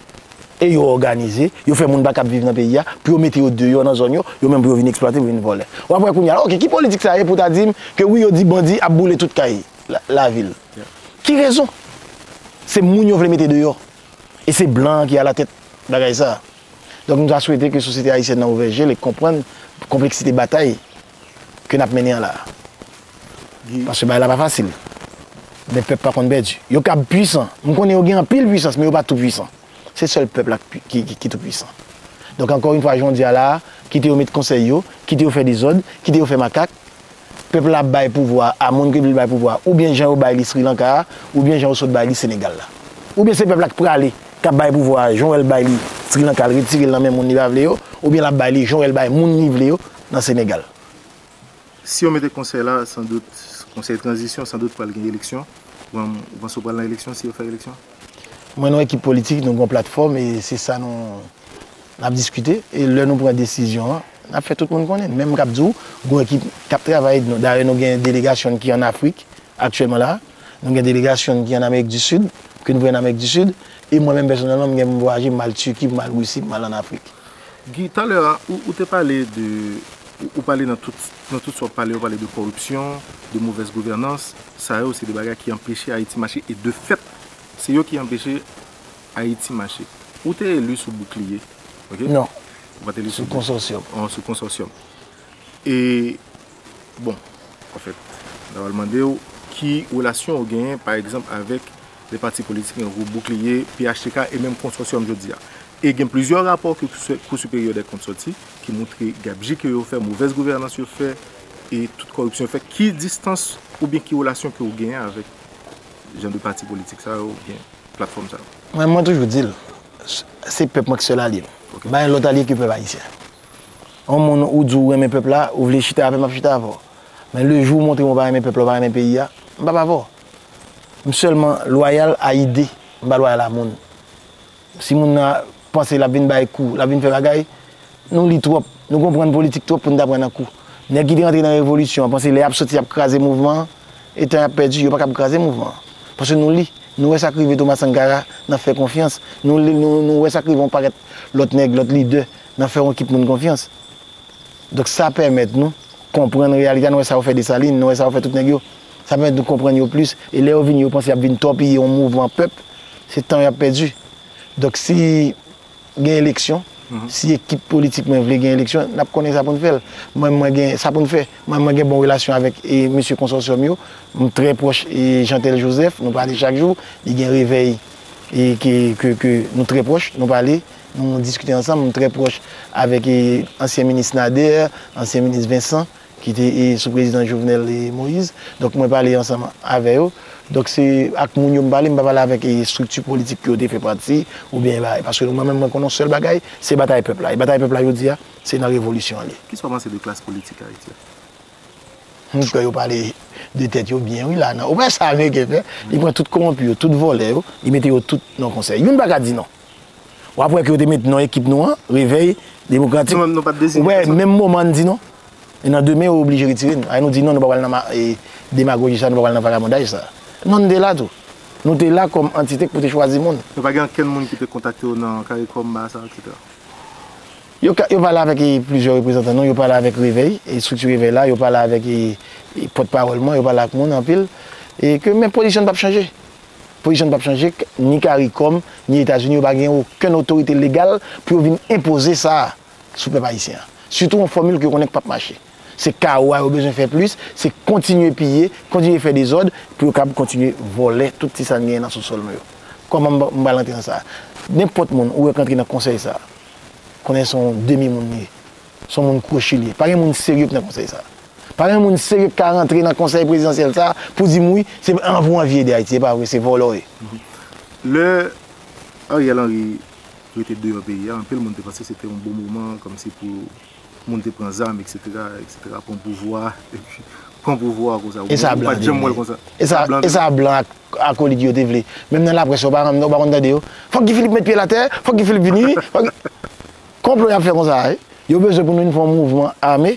E yo òganize, yo fè moun pa kab viv nan peyi a, pou yo mete yo deyò nan zòn yo, yo menm pou yo vin eksplwate, pou yo vin vòlè. W ap wè kounye a la, oke, ki politik sa ye pou w ta di m ke wi, yo di bandi ap boule tout kay la, lavil? Ki rezon? Se moun yo vle mete deyò. E se blan an ki alatèt bagay sa a. Donk, nou ta swete ke sosyete ayisyèn nan ouvè je l e konprann konpleksite batay ke n ap mennen an la a. Paske bagay la pa fasil. Men pèp pa konn pèdi. Yo kab pwisan. M konnen yo gen anpil pwisans, men yo pa tou pwisan. Se sèl pèp la ki, ki, ki tou pwisan. Donk, ankò yon fwa, jan w di a la a, kite yo met konsèy yo, kite yo fè dezòd, kite yo fè makak, pèp la ap bay pouvwa a moun ke li vle bay pouvwa a, oubyen jan yo bay li Sri Lanka a, oubyen jan yo sot bay li Senegal la. Oubyen se pèp la k prale, k ap bay pouvwa a, jan w wè l bay li Sri Lanka, l retire l nan men moun li pa vle yo, oubyen l ap bay li jan w wè l bay moun li vle yo nan Senegal. Si yo mete konsèy la, sandout, konsèy tranzisyon, sandout pral gen eleksyon. Ou, ou panse w pral nan eleksyon si yo fè eleksyon? Mwen, nan ekip politik, nou gen yon platfòm e se sa nou, n ap diskite. E lè nou pran desizyon an, n ap fè tout moun konnen. Men m kab di w, gen yon ekip k ap travay, dayè nou gen delegasyon ki ann Afrik aktyèlman la, nou gen delegasyon ki ann Amerik di Sid, ke nou voye ann Amerik di Sid, e mwen menm pèsonèlman, m gen pou m vwayaje, m al Tiki, m al Risi, m al ann Afrik. Guy, talè a, ou, ou te pale de, ou, ou pale nan tout, nan tout sa w pale, ou pale de kòripsyon, de movèz gouvènans, sa yo se de bagay ki anpeche Ayiti mache, e de fèt, se yo ki anpeche Ayiti mache. Ou te eli sou boukliye, oke? Non. Ou pa te eli sou konsòsyòm. Sou konsòsyòm. E, bon, anfèt, n ap al mande w ki relasyon ou genyen, pa egzanp, avèk de pati politik, gen gwo boukliye, P H T K e menm konsòsyòm jodi a. E gen plizyè rapò ke Kou Siperyè dè Kont sòti ki montre gabji ke yo fè, movèz gouvènans yo fè, e tout kòripsyon yo fè. Ki distans oubyen ki relasyon ke w genyen avèk jan de pati politik sa yo oubyen platfòm sa yo? Mwen, mwen toujou di l, se pèp mwen ki sèl alye m. M pa gen lòt alye ke pèp ayisyen. Yon moun ou di w renmen pèp la, ou vle chita avè m, m ap chita avè w. Men le jou ou montre m ou pa renmen pèp la, ou pa renmen peyi a, m p ap avè w. M sèlman lwayal a ide, m pa lwayal a moun. Si moun nan panse l ap vin bay kou, l ap vin fè bagay, nou li twòp, nou konprann politik twòp pou n ta pran nan kou. Nèg ki te rantre nan revolisyon an panse lè y ap soti y ap kraze mouvman an, e tan y ap pèdi, yo pa kab kraze mouvman an. Paske nou li, nou wè sa k rive Thomas Sankara nan fè konfyans. Nou li, nou, nou wè sa k rive yon pakèt lòt nèg, lòt lidè nan fè yon ekip moun konfyans. Donk sa pèmèt nou konprann reyalite a, nou wè sa yo fè Desalin, nou wè sa yo fè tout nèg yo. Sa pèmèt nou konprann yo plis, e lè yo vini, yo panse y ap vin tòpiye yon mouvman pèp, se tan y ap pèdi. Donk si gen eleksyon, si ekip politik mwen vle gen eleksyon, n ap konnen sa pou n fè l. Mwen, mwen gen sa pou n fè. Mwen, mwen gen bon relasyon avèk e mesye konsòsyòm yo. M trè pwòch e Jeantel Joseph, nou pale chak jou, li gen Revèy e ke, ke, ke nou trè pwòch, nou pale, nou diskite ansanm, m trè pwòch avèk e ansyen minis Nader, ansyen minis Vincent, ki te e sou prezidan Jovenel e Moïse. Donk mwen pale ansanm avè yo. Donk se ak moun yo m pale, m pa pale avèk e estrikti politik ke yo te fè pati, oubyen bagay. Paske mwen menm mwen konnen yon sèl bagay, se batay pèp la. E batay pèp la jodi a, se nan revolisyon an li ye. Kisa w panse de klas politik Ayiti a? M kwè yo pale de tèt yo byen wi la nan. Ou wè sa Ameriken fè? Li pran tout kowonpi yo, tout vòlè yo, li mete yo tout nan konsèy. Youn pa ka di non. W ap wè ke yo te met non ekip nou an, Revèy Demokratik. Nou menm nou pa t deziye pèsòn. Ou wè, menm moman n di non. E nan demen yo oblije retire n. Ay nou di non, nou pa pral nan ma- e, demagoji sa, nou pa pral nan vagabondaj sa. Non, n te la tou. Nou te la kòm antite k pou te chwazi moun. Nou pa gen ankenn moun ki te kontakte w nan CARICOM, Basa, etsetera? Yo ka, yo pale avèk e, plizyè reprezantan nou, yo pale avèk Revèy, e estrikti Revèy la, yo pale avèk e, e pòtpawòl mwen, yo pale ak moun anpil. E ke, men pozisyon n p ap chanje. Pozisyon n p ap chanje, k- ni CARICOM, ni Etazini, yo pa gen okenn otorite legal pou yo vin enpoze sa a sou pèp ayisyen an. Sitou yon fòmil ke yo konnen k p ap mache. Se kawo a yo bezwen fè plis, se kontinye piye, kontinye fè dezòd pou yo kab kontinye vòlè tout ti sa n genyen nan sousòl nou yo. Kòman m, m pral antre nan sa a? Nenpòt moun ou wè k antre nan konsèy sa a, konnen se yon demi moun li ye. Se yon moun kwochi li ye. Pa gen moun serye k nan konsèy sa a. Pa gen moun serye k ka rantre nan konsèy prezidansyèl sa a pou di m wi, se an pou anvi ede Ayiti. E pa vre, se vòlò w ye. Lè Ariel Henry rete deyò peyi a, anpil moun te panse se te yon bon moman, kòmsi pou moun te pran zam, etsetera, etsetera, pran pouvwa, epi pran pouvwa konsa. Ou, ou pa t janm wè l konsa. E sa, e sa blan ak akolit yo te vle. Menm nan laprès, ou pa, ou pa konn tande yo. Fòk Guy Philippe met pye l atè, fòk Guy Philippe vini, fòk... Konplo y ap fè konsa a, wi. Yo bezwen pou nou vin fè yon mouvman ame.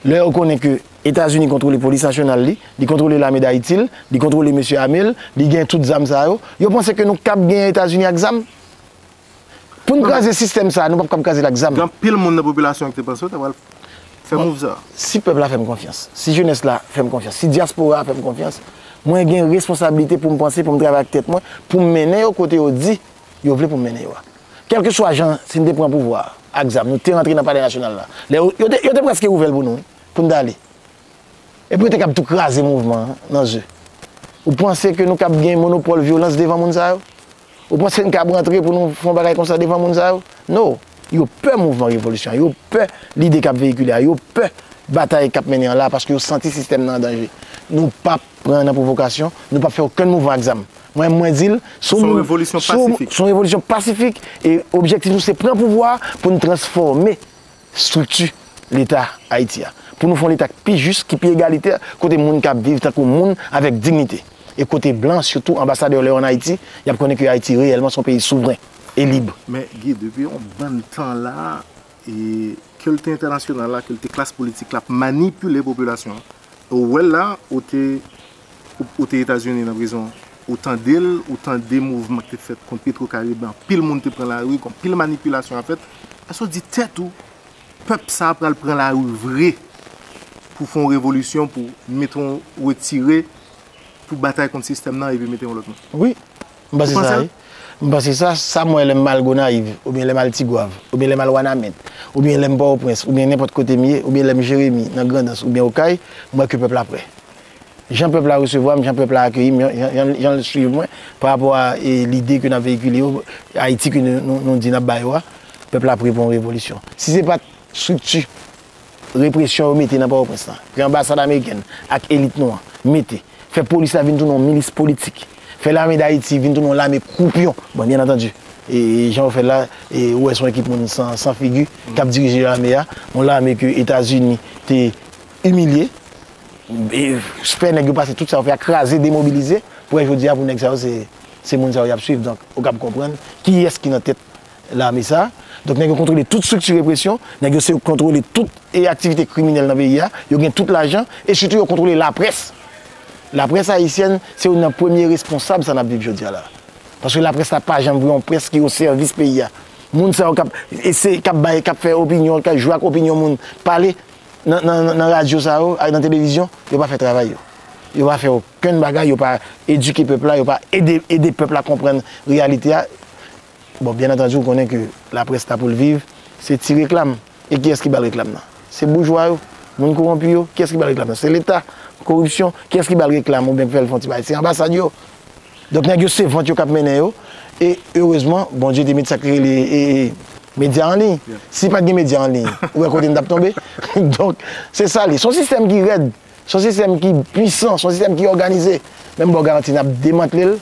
Lè yo konnen ke Etazini kontwole polis nasyonal li, li kontwole lame Dayiti l, li kontwole mesye ame l, li gen tout zam sa yo, yo panse ke nou kab genyen Etazini ak zam. Pou n kraze sistèm sa, nou p ap kab kraze l ak zam. Gen anpil moun nan popilasyon an ki te panse yo ta pral fè mouv sa. Si pèp la fè m konfyans, si jenès la fè m konfyans, si dyaspora a fè m konfyans, mwen gen responsablite pou m panse, pou m travay ak tèt mwen, pou m mennen yo kote yo di yo vle pou m mennen yo a. Kèlkeswa jan, si n te pran pouvwa a ak zam, nou te rantre nan Palè Nasyonal la. Lè yo, yo te, yo te prèske ouvè l pou nou, wi, pou n t ale. Epi yo te kab tou kraze mouvman an nan ze. Ou panse ke nou kab gen monopòl vyolans devan moun sa yo? Ou panse n kab rantre pou nou fè yon bagay konsa devan moun sa yo? No. Yo pè mouvman revolisyon an, yo pè lide k ap veyikile a, yo pè batay k ap mennen an la, paske yo santi sistèm nan an danje. Nou p ap pran nan pwovokasyon, nou p ap fè okenn mouvman ak zam. Mwen, mwen di l, se yon revolisyon pasifik, e objektif nou se pran pouvwa a pou n transfòme estrikti Leta Ayiti a. Pou nou fè yon Leta ki pi jis, ki pi egalitè, kote moun ka viv tankou moun avèk dinyite. E kote blan, sitou anbasadè yo, lè yo ann Ayiti, y ap konnen ke Ayiti reyèlman se yon peyi souvren e lib. Men, Guy, depi yon bann tan la, e ke l te entènasyonal la, ke l te klas politik la, ap manipile popilasyon an. Ou wè l la, ou te, ou, ou te Etazini nan prizon, ou tande l, ou tande mouvman ki te fèt kont Petro Caribe, anpil moun te pran lari, anpil manipilasyon ap fèt. Èske w di tèt ou, pèp sa a pral pran lari vre pou fè yon revolisyon, pou mete yon retire, pou batay kont sistèm nan epi mete yon lòt moun? Wi, m panse sa, wi. M panse sa, sa m wè lè m al Gonayiv, oubyen lè m al Tigwav, oubyen lè m al Wanament, oubyen lè m Pòtoprens, oubyen nenpòt kote m ye, oubyen lè m Jeremi, nan Grandans, oubyen Okay, m wè ke pèp la prè. Jan pèp la resevwa m, jan pèp la akeyi m, jan, jan, jan, jan l swiv mwen, pa rapò a e, lide ke n ap veyikile yo, Ayiti ke nou, nou, nou di n ap ba yo a, pèp la pre pou yon revolisyon. Si se pa t estrikti represyon yo mete nan Pòtoprens lan, ke anbasad amerikèn ak elit nou an mete, fè polis la vin tounen yon milis politik, fè lame Dayiti vin tounen yon lame koupyon. Bon, byen antandi, e, jan yo fè l la, e, ou wè se yon ekip moun san, san figi k ap dirije lame a, yon lame ke Etazini te imilye, e, fè nèg yo pase tout sa yo fè a, kraze, demobilize, pou wè jodi a pou nèg sa yo se, se moun sa yo y ap swiv. Donk, ou kab konprann kiyès ki nan tèt lame sa. Donk, nèg yo kontwole tout estrikti represyon, nèg yo se yo kontwole tout e aktivite kriminèl nan peyi a, yo gen tout lajan, e sitou yo kontwole laprès. Laprès ayisyèn se youn nan premye responsab sa n ap viv jodi a la. Paske laprès la pa janm vre yon près ki o sèvis peyi a. Moun sa yo k ap eseye, k ap bay, k ap fè opinyon, k ap jwe ak opinyon moun, pale nan, nan, nan radyo sa yo, ak nan televizyon, yo pa fè travay yo. Yo pa fè okenn bagay, yo pa edike pèp la, yo pa ede, ede pèp la konprann reyalite a. Bon, byen antandi, ou konnen ke laprès la pou l viv, se ti reklam. E kiyès ki ba l reklam nan? Se boujwa yo, moun kowonpi yo. Kiyès ki ba l reklam nan? Se Leta, koripsyon. Kiyès ki ba l reklam oubyen ki fè l fè yon ti bagay? Se anbasad yo. Donk, nèg yo se vant yo k ap mennen yo. E erezman, Bondye te met sa k rele, e, e, medya an liy. Si pa t gen medya an liy, ou wè kote n t ap tonbe? Donk, se sa l ye. Se yon sistèm ki rèd. Se yon sistèm ki pwisan, se yon sistèm ki òganize. Men m ba w garanti, n ap demantle l,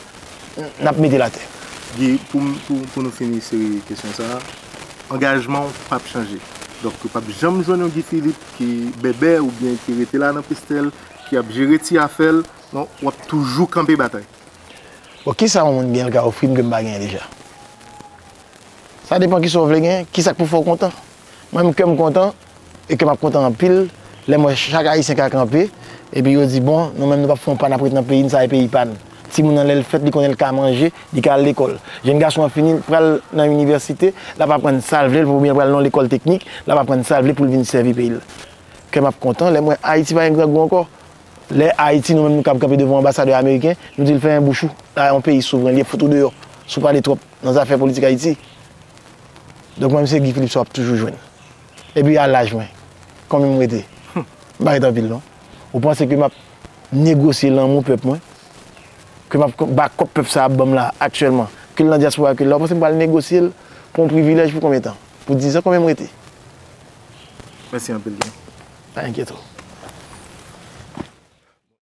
n ap mete l atè. Guy, pou, pou, pou nou fini seri kesyon sa a, angajman w p ap chanje. Donk, ou p ap janm jwenn yon Guy Philippe ki bèbè oubyen ki rete la nan Pestèl, ki ap jere ti afè l. Non, w ap toujou kanpe batay. Bon, kisa yon moun gen l ka ofri m ke m pa genyen deja? Sa depann kisa w vle genyen, kisa k pou fè w kontan. Mwen menm, kè m kontan, e kè m ap kontan anpil, lè m wè chak Ayisyen ka kanpe, epi yo di, bon, nou menm nou p ap fè yon pa, n ap ret nan peyi n, sa e peyi pa n. Timoun nan, lè l fèt, li konnen l ka manje, li ka al lekòl. Jèn gason an fini, l pral nan inivèsite, l ap aprann sa l vle, oubyen l pral nan yon lekòl teknik, l ap aprann sa l vle pou l vin sèvi peyi l. Kè m ap kontan lè m wè Ayiti pa gen grangou ankò. Lè Ayiti, nou menm, nou kab kanpe devan yon anbasadè ameriken, nou di l fèmen bouch ou, la yon peyi souvren, li ap fout ou deyò, si w pale twòp nan zafè politik Ayiti. Donk, mwen menm, se Guy Philippe sa w ap toujou jwenn. Epi a laj mwen, konbyen m rete? M pa ret anpil, non. Ou panse ke m ap negosye lanmou pèp mwen? Ke m ap ba kòb pèp sa ap ban m la aktyèlman, ke l nan dyaspora, ke l la, ou panse m pral negosye l pou yon privilèj pou konbyen tan? Pou diz an, konbyen m rete? Mèsi anpil, Guy. Pa enkyete w.